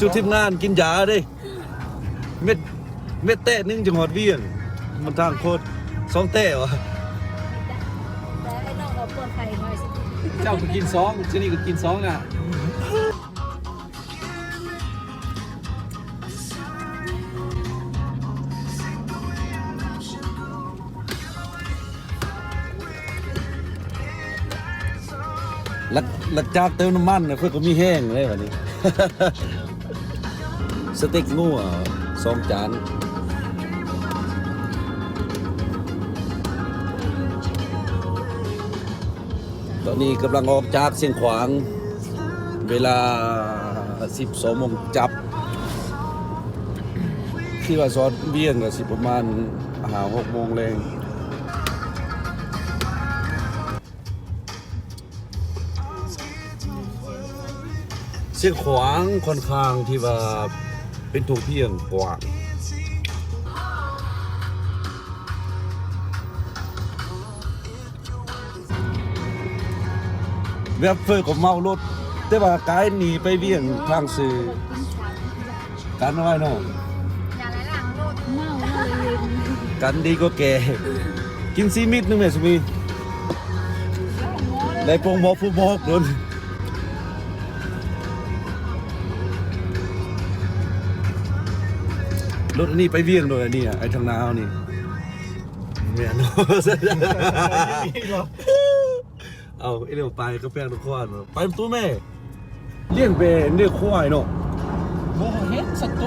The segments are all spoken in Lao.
ຈຸດທີມງານກິນຢາເດ້ ເມັດ ເມັດແຕະໜຶ່ງຈັ່ງຮອດວຽງ ມັນທາງໂຄດສອງແຕະຫວາ. ແຕ່ໄອ້ນ້ອງກໍປວດໄຂ້ມາຊິ ເຈົ້າກໍກິນສອງ ຊະນີກໍກິນສອງນະ. ຫຼັງ ຫຼັງຈາກເຕີມນ້ຳມັນ ຂ້ອຍກໍມີແຮງເລີຍບັດນີ້. ສະເຕັກງົວສອງຈານ. ຕອນນີ້ກຳລັງອອກຈາກຊຽງຂວາງ ເວລາສິບສອງໂມງຈັບ ທີ່ວ່າຊອດວຽງກໍຊິປະມານຫ້າຫົກໂມງແລງ. ຊຽງຂວາງຂ້ອນຂ້າງທີ່ວ່າເປັນທົ່ງພຽງກວ້າງ. ແບບເຟີກໍເມົາລົດ ແຕ່ວ່າກາຍໜີໄປວຽງທາງຊື່ ກັນເອົາໄວ້ເນາະ ກັນດີກວ່າແກ່. ກິນຊີມິດໜຶ່ງແມ່ສຸມີ ໄດ້ໂປ່ງໝອກຜູ້ໝອກໂດນ. ລົດອັນນີ້ໄປວຽງໂດຍ ອັນນີ້ ໄອ້ທາງໜ້າເຮົານີ້ ແມ່ນເນາະ. ເອົາ ອີ່ຫຼຽວໄປກະແພງນະຄອນ ໄປປະຕູແມ່ ລ້ຽງແບ ລ້ຽງຄວາຍເນາະ. ບໍ່ເຫັນສັກໂຕ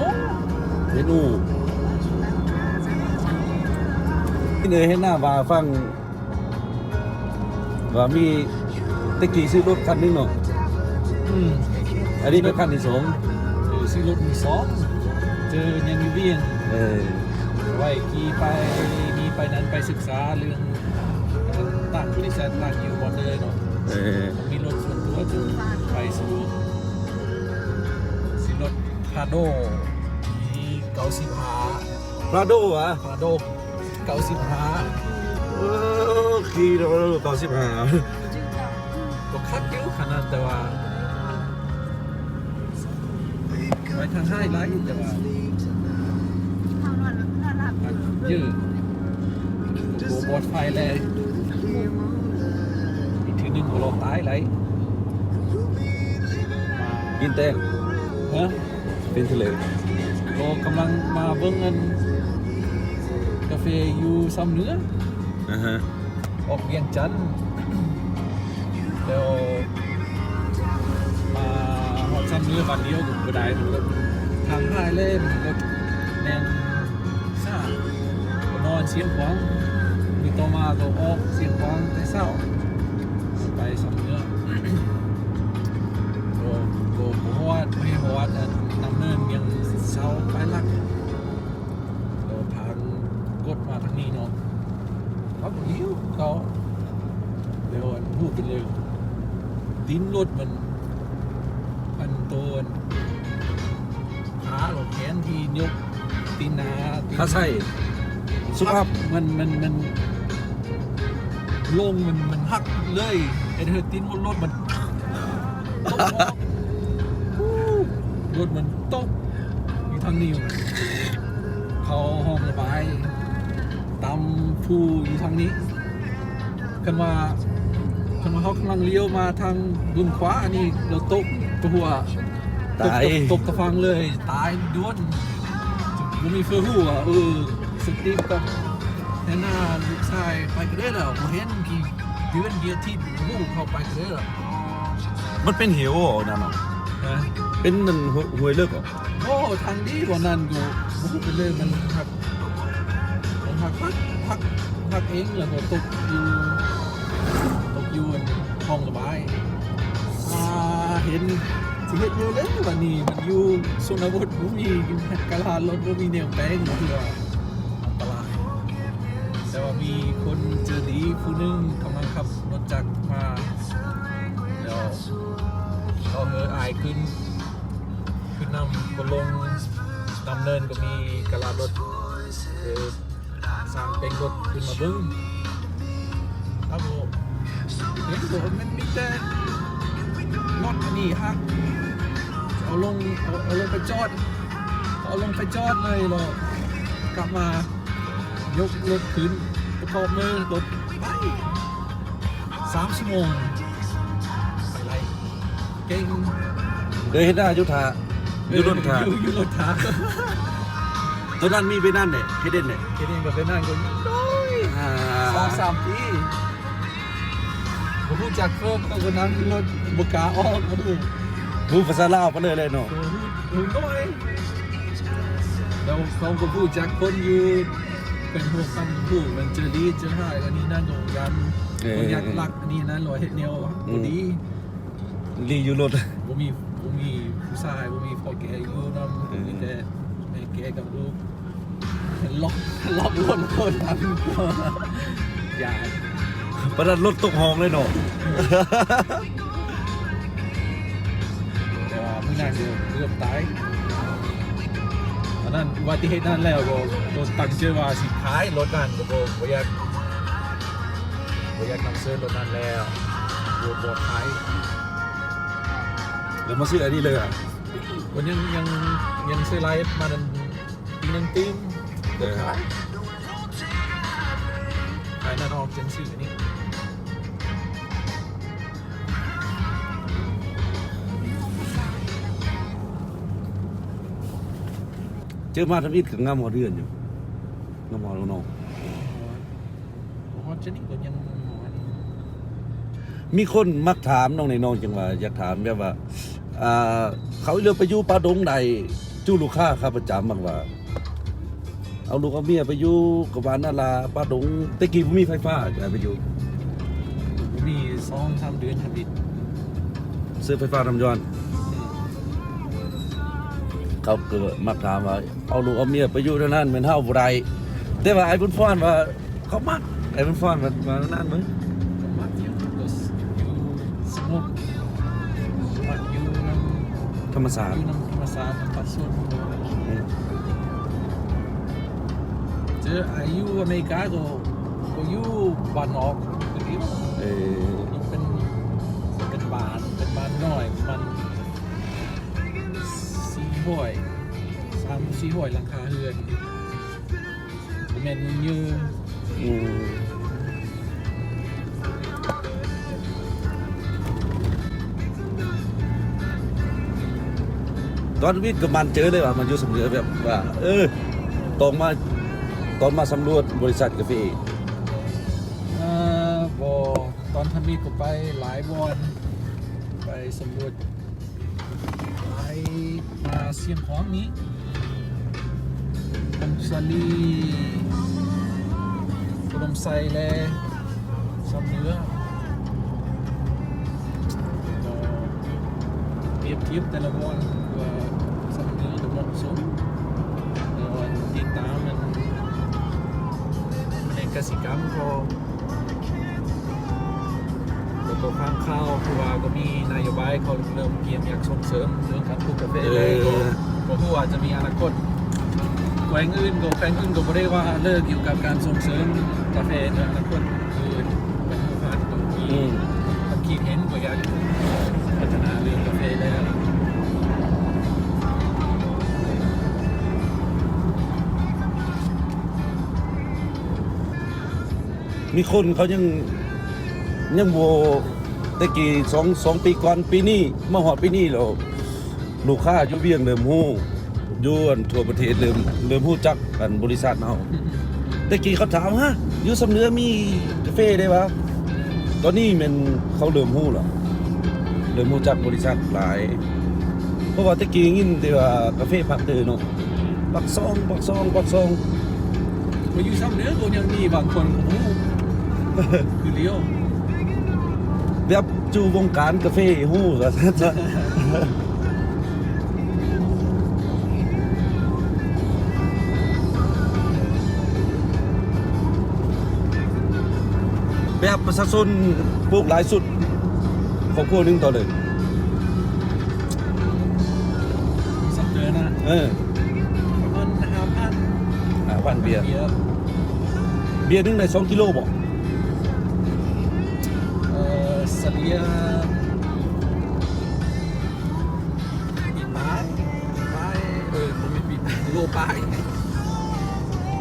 ເຫັນອູ ເຫັນເອີ ເຫັນໜ້າວ່າຟັງ ວ່າມີ ແຕ່ກີ້ຊື້ລົດຄັນໜຶ່ງເນາະ. ອືມ ອັນນີ້ເປັນຄັນທີສອງ ເອີ ຊື້ລົດມືສອງ ເຈີຫຍັງຢູ່ວຽງ ເອີ ໄວ້ຂີ່ໄປ ມີໄປນັ້ນໄປສຶກສາເລື່ອງ ຕັ້ງບໍລິສັດ ຕັ້ງຢູ່ບ່ອນເດີເນາະ ເອີ ມີລົດສ່ວນຕົວຈຶ່ງໄປສະດວກ. ຊິລົດພຣາໂດ ປີເກົ້າສິບຫ້າ ພຣາໂດຫວາ? ພຣາໂດເກົ້າສິບຫ້າ ເອີ ຂີ່ລົດເກົ້າສິບຫ້າ ກໍຄັກຢູ່ຂະໜາດ ແຕ່ວ່າ ໄປທາງຮ້າຍຫຼາຍ ແຕ່ວ່າ ເຢີ ບໍ່ປອດໄພແລ້ວ ອີກເທື່ອໜຶ່ງກໍລອດຕາຍຫຼາຍ. ກິນແຕ່ງ ຮະ? ເປັນຈັ່ງໃດ? ກໍກຳລັງມາເບິ່ງອັນກາເຟຢູ່ຊຳເໜືອ ອາຮະ ອອກວຽງຈັນ ແລ້ວມາຮອດຊຳເໜືອບາດດຽວກໍບໍ່ໄດ້ ມັນກໍທາງຮ້າຍແລ້ວ ມັນກໍແໜ້ນຊ້າ ກໍນອນຊຽງຂວາງ ມື້ຕໍ່ມາກໍອອກຊຽງຂວາງແຕ່ເຊົ້າ ໄປຊຳເໜືອ ກໍ ກໍບໍ່ຮອດ ບໍ່ຮອດອັນນ້ຳເນີນ ຍັງເຊົາໄປຫຼັກ ກໍທາງກົດມາທາງນີ້ເນາະ. ເຮົາກໍລ້ຽວເຂົ້າ ແລ້ວອັນຮູ້ໄປເລີຍ ຕີນລົດມັນ ອັນໂຕອັນຂາເຮົາແຂນທີ່ຍົກຕີນໜ້າ ຂາໃສ່ ສຸພາບ ມັນ ມັນ ມັນລົງ ມັນ ມັນຫັກເລີຍ ເຮັດໃຫ້ຕີນລົດມັນ ລົດມັນຕົກຢູ່ທາງນີ້ ເຂົ້າຮ່ອງລະບາຍ ຕຳຟູຢູ່ທາງນີ້. ຄັນວ່າ ຄັນວ່າເຮົາກຳລັງລ້ຽວມາທາງເບື້ອງຂວານີ້ ລະຕົກຕົວຫົວ ຕາຍ ຕົກ ຕົກຕະຝັ່ງເລີຍ ຕາຍດ່ວນ ບໍ່ມີເຟືອຮູ້ວ່າ ເອີ ສະຕີບກັບແຮນນາ ລູກຊາຍໄປກະເດີແລ້ວ ບໍ່ເຫັນ ເດືອນເດີຍທິດ ຮູ້ເຂົ້າໄປເດີແລ້ວ. ມັນເປັນເຫວບໍ່ນັ້ນເນາະ? ຮະ? ເປັນນັ້ນ ຫ້ວຍເລິກບໍ່? ໂອ້ ທາງດີກວ່ານັ້ນກໍບໍ່ຮູ້ໄປເລີຍ ມັນຫັກ ມັນຫັກ ຫັກ ຫັກ ຫັກເອງ ແລ້ວກໍຕົກຢູ່ ຕົກຢູ່ອັນຮ່ອງລະບາຍ. ອ່າ ເຫັນ ຊິເຮັດແນວໃດບັດນີ້ ມັນຢູ່ຊົນນະບົດ ບໍ່ມີກະລາດລົດ ບໍ່ມີແນວແປງ ເພື່ອອັນຕະລາຍ. ແຕ່ວ່າມີຄົນໃຈດີຜູ້ໜຶ່ງກຳລັງຂັບລົດຈັກມາ ແລ້ວເຂົາເຮີອ້າຍຂຶ້ນ ຂຶ້ນນຳ ບໍ່ລົງ ນຳເນີນກໍມີກະລາດລົດ ເອີ ຊ່າງເປັງລົດຂຶ້ນມາເບິ່ງ ແລ້ວກໍເຫັນໂດດ ມັນມີແຕ່ລົດອັນນີ້ຮັກ ເອົາລົງ ເອົາ ເອົາລົງໄປຈອດ ເອົາລົງໄປຈອດເລີຍ ແລ້ວກັບມາຍົກລົດຂຶ້ນ ປະກອບມືລົດໄປ ສາມຊົ່ວໂມງ ໄປໄລ່ເກັ່ງ ເດີ ເຮັດໜ້າຢູ່ຖ້າ ຢູ່ລົດຖ້າ ເອີ ຢູ່ ຢູ່ລົດຖ້າ ຕອນນັ້ນມີໄປນັ້ນເດ້ ເຮັດເດັ່ນເດ້ ເຮັດເດັ່ນກັບໄປນັ້ນກໍນ້ອຍ ອ່າ ສອງສາມປີ ບໍ່ຮູ້ຈັກເພິ່ນ ເຂົາກໍນັ່ງຢູ່ລົດ ບໍ່ກ້າອອກ ບໍ່ຮູ້ ຮູ້ພາສາລາວປານໃດແຫຼະເນາະ ບໍ່ຮູ້ ຮູ້ໜ້ອຍ ແລ້ວເຂົາກໍຮູ້ຈັກຄົນຢູ່ ເປັນຫົວພັນຜູ້ ມັນເຈີລີ້ເຈີຮ້າຍ ອັນນີ້ນັ້ນ ໂດນກັນ ເອີ ຄົນຍັກລັກ ອັນນີ້ນັ້ນ ຫຼືວ່າເຮັດແນວ ອືມ ບໍ່ດີ ລີ້ຢູ່ລົດ ບໍ່ມີ ບໍ່ມີຜູ້ຊາຍ ບໍ່ມີພໍ່ແກ່ຢູ່ນຳ ເອີ ມີແຕ່ແມ່ແກ່ກັບລູກ ລັອກ ລັອກລົດຄົນນັ້ນ ຢ່າ ປານນັ້ນລົດຕົກຮ່ອງເລີຍເນາະ ແຕ່ວ່າມື້ນັ້ນກໍເກືອບຕາຍ ອັນນັ້ນອຸບັດຕິເຫດນັ້ນແລ້ວກໍ ກໍຕັ້ງໃຈວ່າຊິຂາຍລົດນັ້ນ ກໍບໍ່ ບໍ່ຢາກ ບໍ່ຢາກນຳໃຊ້ລົດນັ້ນແລ້ວ ບໍ່ ບໍ່ຂາຍ ແລ້ວມາຊື້ອັນນີ້ເລີຍ ກໍຍັງ ຍັງ ຍັງໃຊ້ລາຍມານັ້ນ ປີໜຶ່ງຕື່ມ ເອີ ຂາຍ ຂາຍນັ້ນອອກຈັ່ງຊື້ນີ້ ເຈີມາທຳອິດກໍງາມຮອດເຮືອນຢູ່ ງາມຮອດນ້ອງ ຮອດຈະນີ້ກໍຍັງ ມີຄົນມັກຖາມນ້ອງນີ້ ນ້ອງຈຶ່ງວ່າຢາກຖາມແບບວ່າ ອ່າ ເຂົາເລືອກໄປຢູ່ປ່າດົງໃດ ຈູລູກຄ້າຂາປະຈຳມັກວ່າ ເອົາລູກເອົາເມຍໄປຢູ່ກະບ້ານນາລາ ປ່າດົງ ແຕ່ກີ້ບໍ່ມີໄຟຟ້າ ຈະໃຫ້ໄປຢູ່ ມີສອງສາມເດືອນທຳອິດ ຊື້ໄຟຟ້ານຳຍ້ອນ ເຂົາກໍມັກຖາມວ່າ ເອົາລູກເອົາເມຍໄປຢູ່ແຖວນັ້ນແມ່ນເຮົາບໍ່ໄດ້ ແຕ່ວ່າອ້າຍບຸນຟ້ອນວ່າ ເຂົາມັກ ໄອ້ມັນຟ້ອນມັນ ມັນນັ້ນເບິ່ງ ມັກຢູ່ ຢູ່ສະຫງົບ ມັກຢູ່ນຳທຳມະຊາດ ຢູ່ນຳທຳມະຊາດ ນຳປ່າຊົນ ອືມ ເຈີ ອາ ຢູ່ອາເມລິກາກໍ ກໍຢູ່ບ້ານນອກ ເອີ ເປັນ ເປັນບ້ານ ເປັນບ້ານນ້ອຍ ປະມານສີ່ຮ້ອຍ ສາມສີ່ຮ້ອຍຫຼັງຄາເຮືອນ ບໍ່ແມ່ນເງິນເຍີ ອືມ ຕອນວິດກໍໝັ້ນໃຈເລີຍວ່າມາຢູ່ສຳເໜືອ ແບບວ່າ ເອີ ຕ້ອງມາ ຕ້ອງມາສຳຫຼວດບໍລິສັດກາເຟ ເອີ ບໍ່ ຕອນທຳອິດກໍໄປຫຼາຍບ່ອນ ໄປສຳຫຼວດ ໄປມາຊຽງຂວາງນີ້ ຜົ້ງສາລີ ອຸດົມໄຊ ແລະ ຊຳເໜືອ ກໍປຽບທຽບແຕ່ລະບ່ອນວ່າຊຳເໜືອກໍເໝາະສົມ ແຕ່ວ່າຕິດຕາມແມ່ນແຜນກະສິກຳກໍ ແລ້ວກໍຟັງຂ່າວ ຄືວ່າກໍມີນະໂຍບາຍ ເຂົາເລີ່ມກຽມຢາກສົ່ງເສີມເລື່ອງການປູກກາເຟ ເອີ ແລ້ວກໍບໍ່ຮູ້ວ່າຈະມີອະນາຄົດ ແຂວງອື່ນກໍ ແຂວງອື່ນກໍບໍ່ໄດ້ວ່າເລີກກ່ຽວກັບການສົ່ງເສີມກາເຟໃນອະນາຄົດ ຄືແຂວງຫົວພັນກໍມີ ອືມ ຄວາມຄິດເຫັນ ກໍຢາກພັດທະນາເລື່ອງກາເຟແລ້ວ ມີຄົນເຂົາຍັງ ຍັງບໍ່ ແຕ່ກີ້ສອງ ສອງປີກ່ອນ ປີນີ້ ມາຮອດປີນີ້ແລ້ວ ລູກຄ້າຢູ່ວຽງເລີ່ມຮູ້ ຢູ່ ອັນ ທົ່ວປະເທດເລີ່ມ ເລີ່ມຮູ້ຈັກ ອັນ ບໍລິສັດເຮົາ ແຕ່ກີ້ເຂົາຖາມ ຮະ ຢູ່ຊຳເໜືອມີກາເຟໄດ້ຫວາ? ຕອນນີ້ແມ່ນເຂົາເລີ່ມຮູ້ແລ້ວ ເລີ່ມຮູ້ຈັກບໍລິສັດຫຼາຍ ເພາະວ່າແຕ່ກີ້ໄດ້ຍິນແຕ່ວ່າກາເຟປາກເຕີເນາະ ປາກຊ່ອງ ປາກຊ່ອງ ປາກຊ່ອງ ມາຢູ່ຊຳເໜືອກໍຍັງມີບາງຄົນບໍ່ຮູ້ ຄືລຽວ ແບບຢູ່ວົງການກາເຟຮູ້ວ່າຊັ້ນຊະ ແບບປະຊາຊົນປູກຫຼາຍສຸດ ຄອບຄົວໜຶ່ງຕໍ່ເດືອນ ສາມເດືອນນະ ເອີ ປະມານຫ້າພັນ ຫ້າພັນເບຍ ເບຍໜຶ່ງໄດ້ສອງກິໂລບໍ່? ເອີ ສະເລ່ຍ ມີປາ ປາຍ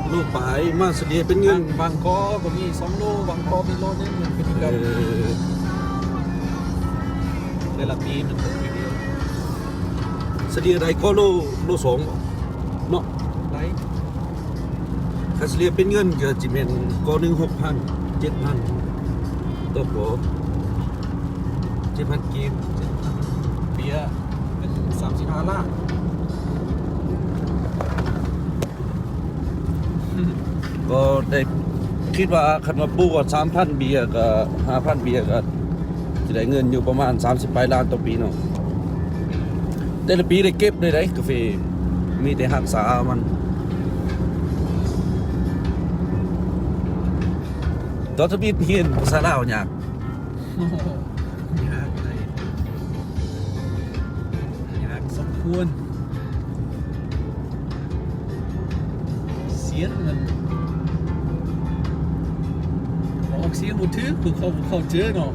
ໂລປາຍ ມາສະເລ່ຍເປັນເງິນ ບາງ ບາງກໍກໍມີສອງໂລ ບາງກໍມີໂລໜຶ່ງ ມັນຂຶ້ນກັບ ເອີ ແຕ່ລະປີມັນກໍຂຶ້ນຢູ່ ສະເລ່ຍໄດ້ກໍໂລ ໂລສອງເນາະ ໄດ້ ຄັນສະເລ່ຍເປັນເງິນກໍຊິແມ່ນກໍໜຶ່ງຫົກພັນ ເຈັດພັນ ຕໍ່ກໍ ເຈັດພັນກີບ ເບຍ ເປັນສາມສິບຫ້າລ້ານ ກໍໄດ້ຄິດວ່າຄັນວ່າປູກສາມພັນເບຍ ກໍຫ້າພັນເບຍ ກໍຊິໄດ້ເງິນຢູ່ປະມານສາມສິບປາຍລ້ານຕໍ່ປີເນາະ ແຕ່ລະປີໄດ້ເກັບເລີຍເດ້ ກາເຟ ມີແຕ່ຮັກສາມັນ ຕອນທຳອິດຮຽນພາສາລາວຍາກ ໂອ້ໂຫ ຍາກເລີຍ ຍາກສົມຄວນ ສຽງມັນ ອອກສຽງບໍ່ຖືກ ພວກເຂົາບໍ່ເຂົ້າໃຈເນາະ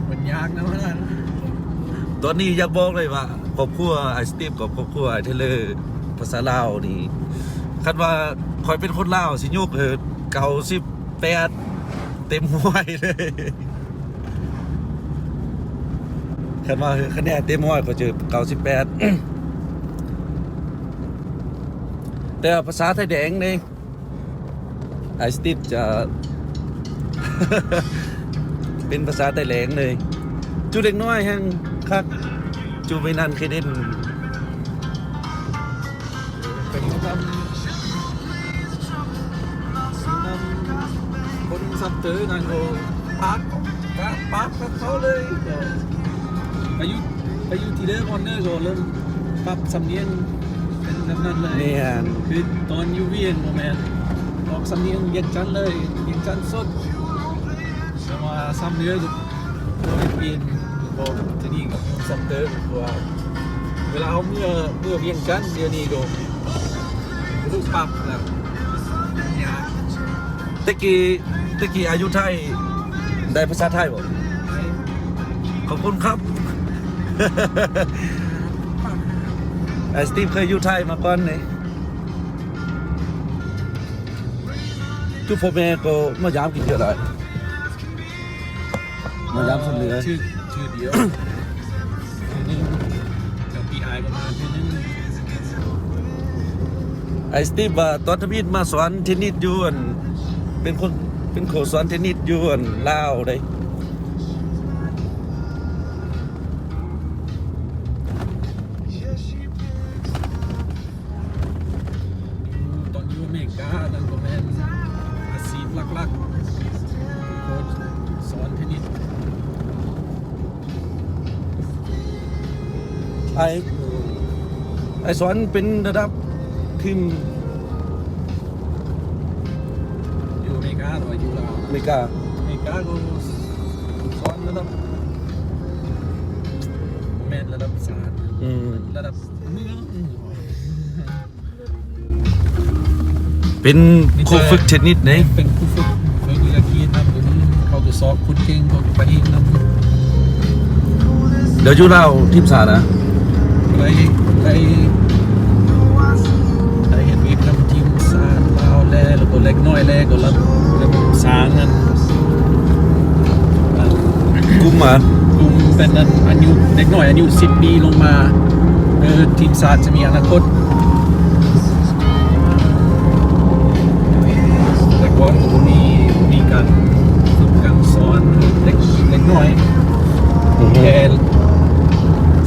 ມັນຍາກນຳຫັ້ນນະ ຕອນນີ້ຢາກບອກເລີຍວ່າ ຄອບຄົວອ້າຍສະຕີບກັບຄອບຄົວອ້າຍເທເລີ ພາສາລາວນີ້ ຄັນວ່າຂ້ອຍເປັນຄົນລາວ ຊິຍົກໃຫ້ເກົ້າສິບແປດເຕັມຮ້ອຍເລີຍ ຄັນວ່າໃຫ້ຄະແນນເຕັມຮ້ອຍ ຂ້ອຍຈະເກົ້າສິບແປດ ແຕ່ວ່າພາສາໄທແດງເດ້ ອ້າຍສະຕີບຈະເປັນພາສາໄທແດງເລີຍ ຈຸເດັກນ້ອຍແຮ່ງຄັກ ຈຸໄວນັ້ນເຄີເດັນ ໄປຢູ່ນຳ ຢູ່ນຳຄົນຊັບເຕີນັ້ນກໍປາກ ປາກ ປາກກັບເຂົາເລີຍ ໄປຢູ່ ໄປຢູ່ທີ່ເດີກ່ອນເດີ ກໍເລີ່ມປັບສຳນຽງເປັນແບບນັ້ນເລີຍ ແມ່ນ ຄືຕອນຢູ່ວຽງບໍ່ແມ່ນ ອອກສຳນຽງວຽງຈັນເລີຍ ວຽງຈັນສົດ ແຕ່ວ່າຊຳເດີກໍບໍ່ໄດ້ປ່ຽນ ກໍທີ່ນີ້ກໍຢູ່ຊຳເດີ ເພາະວ່າເວລາເຮົາເມືອ ເມືອວຽງຈັນດຽວນີ້ກໍບໍ່ຮູ້ປັບນະ ຍາກ ແຕ່ກີ້ ແຕ່ກີ້ອາຍຸໄທໄດ້ພາສາໄທບໍ່? ຂອບຄຸນຄັບ ອ້າຍສະຕີບເຄີຍຢູ່ໄທມາກ່ອນນີ້ ຈຸພໍ່ແມ່ກໍມາຢາມກິນເທື່ອຫຼາຍ ມາຢາມຊຳເໜືອ ຖືກ ຖືກດຽວ ເທື່ອໜຶ່ງ ແລ້ວປີອາຍກໍມາເທື່ອໜຶ່ງ ອ້າຍສະຕີບວ່າຕອນທຳອິດມາສອນເທນນິດຢູ່ອັນ ເປັນຄົນ ເປັນຄູສອນເທນນິດຢູ່ອັນລາວເດ້ ຕອນຢູ່ອາເມລິການັ້ນກໍແມ່ນອາຊີບຫຼັກໆ ໂຄດສອນເທນນິດ ອ້າຍ ອ້າຍສອນເປັນລະດັບທີມ ຢູ່ອາເມລິກາ ຫຼືວ່າຢູ່ລາວ? ອາເມລິກາ ອາເມລິກາກໍສອນລະດັບ ບໍ່ແມ່ນລະດັບຊາດ ອືມ ລະດັບ ເປັນຄູຝຶກເທນນິດເດ້ ເປັນຄູຝຶກ ເຂົາກໍຢາກຮຽນນຳ ເຂົາກໍຊອກຄົນເກັ່ງ ເຂົາກໍໄປຮຽນນຳ ແລ້ວຢູ່ລາວທີມຊາດນະ ໄດ້ ໄດ້ ໄດ້ເຮັດວຽກນຳທີມຊາດລາວແດ່ ແລ້ວກໍເລັກນ້ອຍແດ່ ກໍລະດັບ ລະດັບສາງນັ້ນ ກຸ່ມມາ ກຸ່ມເປັນອັນອາຍຸເດັກນ້ອຍອາຍຸສິບປີລົງມາ ເອີ ທີມຊາດຈະມີອະນາຄົດ ແຕ່ກ່ອນກໍບໍ່ມີ ບໍ່ມີການຝຶກການສອນເດັກ ເດັກນ້ອຍ ອືຮຶ ແຕ່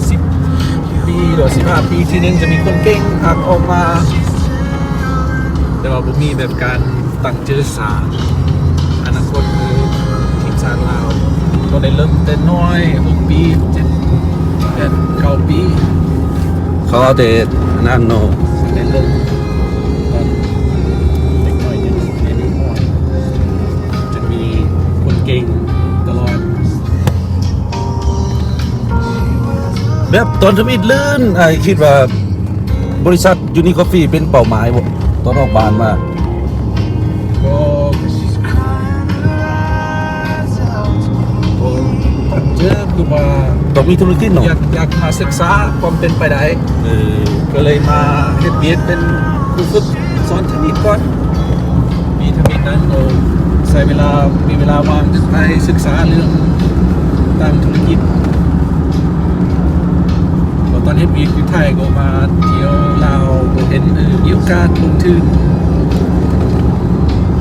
ສິບປີ ຫຼືສິບຫ້າປີທີໜຶ່ງຈະມີຄົນເກັ່ງອາດອອກມາ ແຕ່ວ່າບໍ່ມີແບບການ ຕັ້ງຈື່ສາອະນາຄົດຄືທີມຊາດລາວ ກໍໄດ້ເລີ່ມແຕ່ນ້ອຍ ຫົກປີ ເຈັດ ແປດ ເກົ້າປີ ເຂົາເອົາແຕ່ນັ້ນເນາະ ໄດ້ເລີ່ມຕອນເດັກນ້ອຍ ຍັງອາຍຸນ້ອຍ ຈະມີຄົນເກັ່ງຕະຫຼອດ. ແບບຕອນທຳອິດເລີ້ນ ອ້າຍຄິດວ່າບໍລິສັດຢູນີຄອບຟີເປັນເປົ້າໝາຍບໍ່ ຕອນອອກບ້ານມາ? ກໍ ກໍຕັ້ງໃຈ ຄືວ່າ ຕ້ອງມີທຸລະກິດເນາະ ຢາກ ຢາກມາສຶກສາຄວາມເປັນໄປໄດ້ ເອີ ກໍເລີຍມາເຮັດວຽກເປັນຄູຝຶກສອນທຳອິດກ່ອນ. ປີທຳອິດນັ້ນ ເຮົາໃຊ້ເວລາ ມີເວລາວ່າງໄປສຶກສາເລື່ອງດ້ານທຸລະກິດ. ກໍຕອນເຮັດວຽກຢູ່ໄທກໍມາທ່ຽວລາວ ກໍເຫັນ ເອີ ມີໂອກາດລົງທຶນ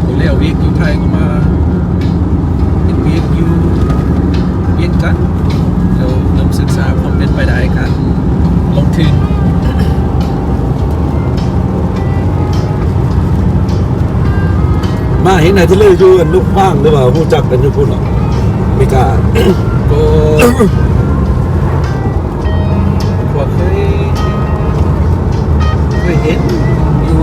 ກໍແລ້ວວຽກຢູ່ໄທກໍມາເຮັດວຽກຢູ່ວຽງຈັນ ແລ້ວເລີ່ມສຶກສາຄວາມເປັນໄປໄດ້ການລົງທຶນ. ມາເຫັນນາຍທະເລີຢູ່ອັນນຸກຟາງ ຫຼືວ່າຮູ້ຈັກກັນຢູ່ພຸ້ນເນາະ ເມກາ? ກໍ ວ່າເຄີຍ ເຄີຍເຫັນຢູ່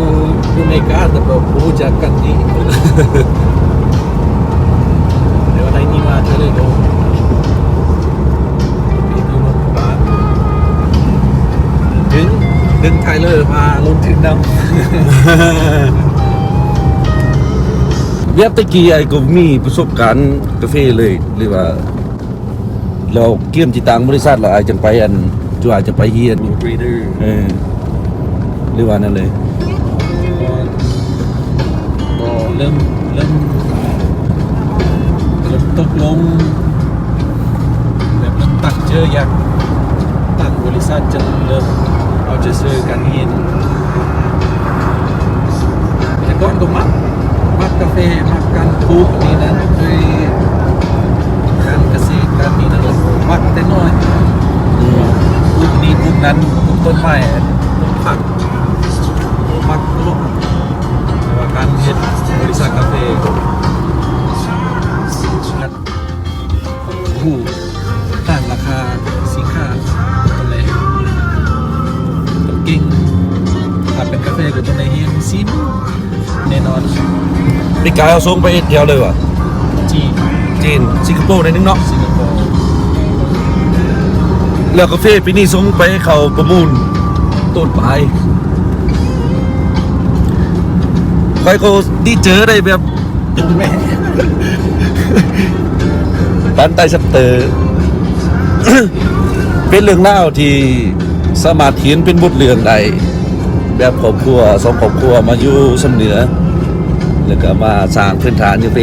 ຢູ່ເມກາ ແຕ່ບໍ່ຮູ້ຈັກກັນດີ. ແຕ່ວ່າໄດ້ຍິນວ່າເທເລີໂດ ຢູ່ໂຮງບານ ດຶງ ດຶງໄທເລີມາລົງທຶນນຳ. ແບບແຕ່ກີ້ອ້າຍກໍມີປະສົບການກາເຟເລີຍ ຫຼືວ່າ ແລ້ວກຽມຊິຕັ້ງບໍລິສັດ ແລ້ວອ້າຍຈັ່ງໄປ ອັນ ຈຸອ້າຍຈະໄປຮຽນ ເອີ ຫຼືວ່າແນວໃດ? ກໍເລີ່ມ ເລີ່ມ ເລີ່ມຕົກລົງ ແບບເລີ່ມຕັ້ງໃຈຢາກຕັ້ງບໍລິສັດ ຈຶ່ງເລີ່ມເອົາໃຈໃສ່ການຮຽນ. ແຕ່ກ່ອນກໍມັກ ມັກກາເຟ ມັກການປູກນີ້ນັ້ນ ໂດຍການກະເສດ ການນີ້ນັ້ນ ມັກແຕ່ນ້ອຍ ອືມ ປູກນີ້ປູກນັ້ນ ປູກຕົ້ນໄມ້ ປູກຜັກ ມັກຕະຫຼອດ. ແຕ່ວ່າການເຮັດບໍລິສັດກາເຟ ຮູ້ ຕັ້ງລາຄາສິນຄ້າ ຕ້ອງໄດ້ ຕ້ອງເກັ່ງ. ຖ້າເປັນກາເຟກໍຕ້ອງໄດ້ຮຽນຊິນແນ່ນອນ. ເມກາເຮົາສົ່ງໄປເຮັດແຖວເລີຍຫວາ? ຈີນ ຈີນ ສິງກະໂປໜ້ອຍໜຶ່ງເນາະ ສິງກະໂປ. ແລ້ວກາເຟປີນີ້ສົ່ງໄປເຂົ້າປະມູນຕົ້ນປາຍ. ຂ້ອຍກໍດີເຈີໄດ້ແບບ ປານໄຕຊັກເຕີ ເປັນເລື່ອງລາວທີ່ສາມາດຂຽນເປັນບົດເລື່ອງໄດ້ ແບບຄອບຄົວ ສອງຄອບຄົວມາຢູ່ຊຳເໜືອ ແລ້ວກໍມາສ້າງພື້ນຖານຢູ່ເປ